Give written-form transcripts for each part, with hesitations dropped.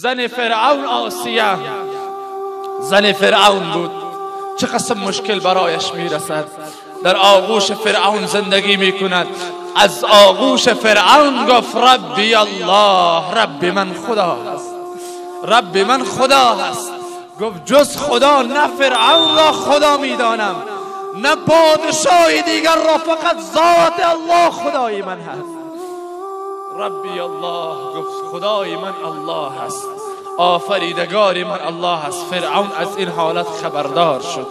زن فرعون آسیه، زن فرعون بود. چه قسم مشکل برایش میرسد. در آغوش فرعون زندگی میکند. از آغوش فرعون گفت ربی الله، رب من خدا هست، رب من خدا هست. گفت جز خدا نه فرعون را خدا میدانم، نه پادشاه دیگر را، فقط ذات الله خدای من هست. ربی الله، گفت خدای من الله هست، آفریدگار من الله هست. فرعون از این حالت خبردار شد،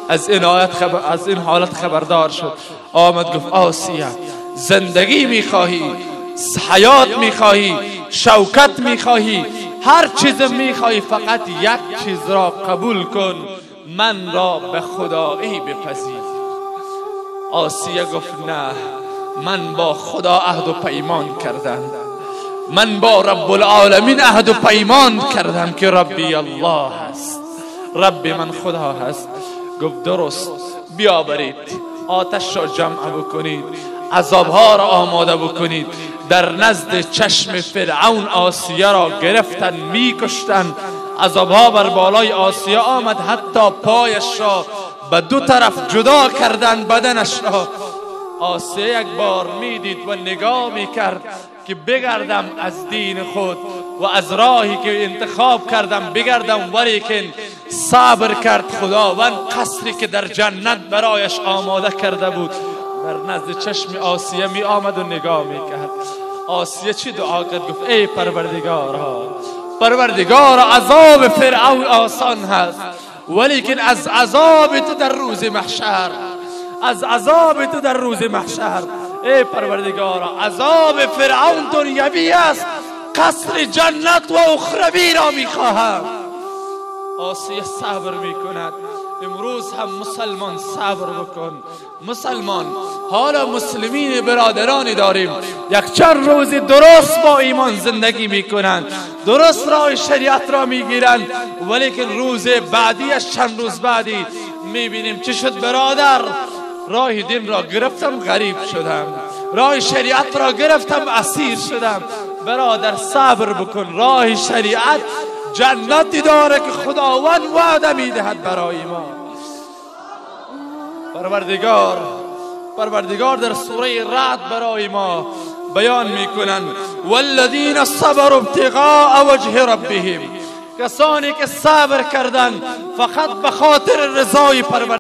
از این حالت خبردار شد. آمد گفت آسیه، زندگی میخواهی، حیات میخواهی، شوکت میخواهی، هر چیز میخواهی، فقط یک چیز را قبول کن، من را به خدایی بپذیر. آسیه گفت نه، من با خدا عهد و پیمان کردم، من با رب العالمین عهد و پیمان کردم که ربی الله هست، رب من خدا هست. گفت درست، بیاورید آتش را جمع بکنید، عذابها را آماده بکنید. در نزد چشم فرعون آسیه را گرفتن، میکشتن. عذابها بر بالای آسیه آمد، حتی پایش را به دو طرف جدا کردن، بدنش را. آسیه یک بار میدید و نگاه میکرد که بگردم از دین خود و از راهی که انتخاب کردم بگردم، ولیکن صبر کرد. خداوند قصری که در جنت برایش آماده کرده بود در نزد چشم آسیه می آمد و نگاه میکرد. آسیه چی دعا کرد؟ گفت ای پروردگارا، پروردگارا، عذاب فرعون آسان هست، ولیکن از عذاب تو در روز محشر، از عذاب تو در روز محشر، ای پروردگارا، عذاب فرعون دنیوی است، قصر جنت و اخروی را میخواهم. آسیه صبر میکند. امروز هم مسلمان صبر بکن. مسلمان، حالا مسلمین برادرانی داریم یک چند روز درست با ایمان زندگی میکنند، درست راه شریعت را میگیرند، ولیکن روز بعدیش، چند روز بعدی میبینیم چه شد برادر؟ راه دین را گرفتم غریب شدم، راه شریعت را گرفتم اسیر شدم. برادر صبر بکن، راه شریعت جنتی داره که خداوند وعده میدهد برای ما. پروردگار در سوره رعد برای ما بیان میکنند والذین صبروا ابتغاء وجه ربهم، کسانی که صبر کردند فقط به خاطر رضای پروردگار.